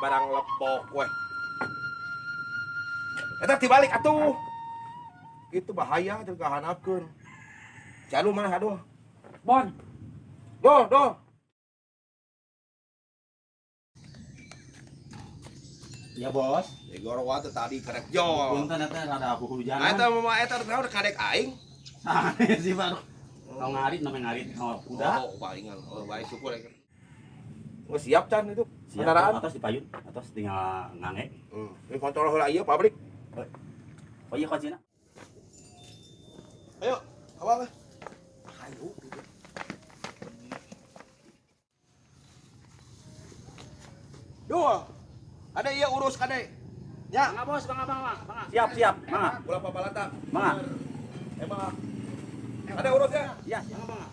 Barang lepok weh. Eta tibalik atuh. Itu bahaya teu kahanapkeun. Jalu mana aduh. Bon. Doh, doh. Ya bos. Igor teh tadi karek jol. Punten eta rada hujan. Nah, eta mah eta naon kadek aing. Sanes sih Pak. Tong ngarit namanya ngarit oh, kuda. Oh, palingan. Oh, baik syukur aing. Nggak siap can itu. Siap, kendaraan. Atos di payun, atos tinggal ngange. Ini kontrol heula ieu pabrik. Oh iya kuncina. Ayo, awal. Ayo. Duh. Ada iya urus kade. Ya. Bangga bos, bangga bangga, bangga. Siap, siap. Mangga. Ulah pabalata. Mangga. Emang. Ada urus ya? Iya, Bangga bangga.